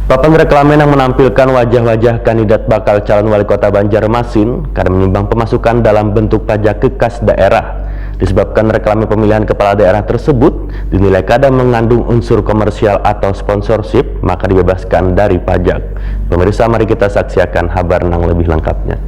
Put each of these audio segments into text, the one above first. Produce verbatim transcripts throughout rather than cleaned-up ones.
Papan reklame nang menampilkan wajah-wajah kandidat bakal calon wali kota Banjarmasin kada menyumbang pemasukan dalam bentuk pajak ke kas daerah. Disebabkan reklame pemilihan kepala daerah tersebut dinilai kada mengandung unsur komersial atau sponsorship, maka dibebaskan dari pajak. Pemirsa, mari kita saksiakan habar nang lebih lengkapnya.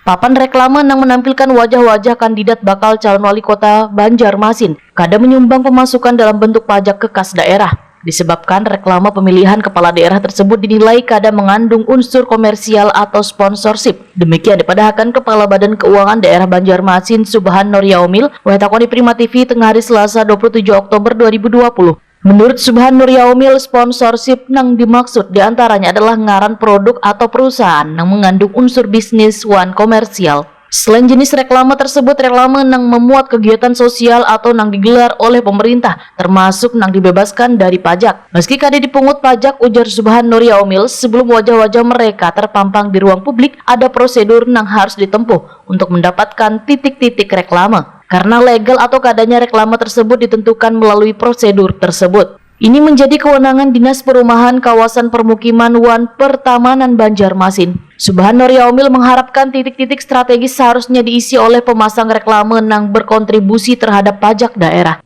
Papan reklame nang menampilkan wajah-wajah kandidat bakal calon wali kota Banjarmasin kada menyumbang pemasukan dalam bentuk pajak ke kas daerah. Disebabkan reklame pemilihan kepala daerah tersebut dinilai kada mengandung unsur komersial atau sponsorship. Demikian dipadahakan Kepala Badan Keuangan Daerah Banjarmasin Subhan Nuryaumil, wahetakoni Prima T V tengah hari Selasa dua puluh tujuh Oktober dua ribu dua puluh. Menurut Subhan Nuryaumil, sponsorship nang dimaksud diantaranya adalah ngaran produk atau perusahaan nang mengandung unsur bisnis wan komersial. Selain jenis reklame tersebut, reklame nang memuat kegiatan sosial atau nang digelar oleh pemerintah, termasuk nang dibebaskan dari pajak. Meski kada dipungut pajak, ujar Subhan Nuryaumil, sebelum wajah-wajah mereka terpampang di ruang publik, ada prosedur nang harus ditempuh untuk mendapatkan titik-titik reklame. Karena legal atau kadanya reklame tersebut ditentukan melalui prosedur tersebut. Ini menjadi kewenangan Dinas Perumahan Kawasan Permukiman wan Pertamanan Banjarmasin. Subhan Nuryaumil mengharapkan titik-titik strategis seharusnya diisi oleh pemasang reklame nang berkontribusi terhadap pajak daerah.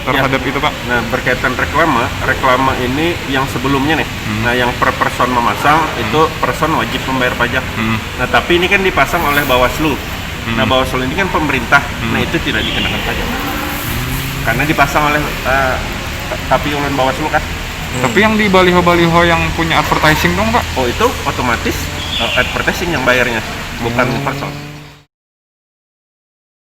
terhadap itu pak. Nah, berkaitan reklame, reklame ini yang sebelumnya nih. Nah, yang per person memasang itu person wajib membayar pajak. Nah, tapi ini kan dipasang oleh Bawaslu. Nah, Bawaslu ini kan pemerintah. Nah, itu tidak dikenakan pajak. Karena dipasang oleh eh, tapi ulun Bawaslu kan. Tapi yang di baliho-baliho yang punya advertising dong pak. Oh, itu otomatis eh, advertising yang bayarnya, bukan person.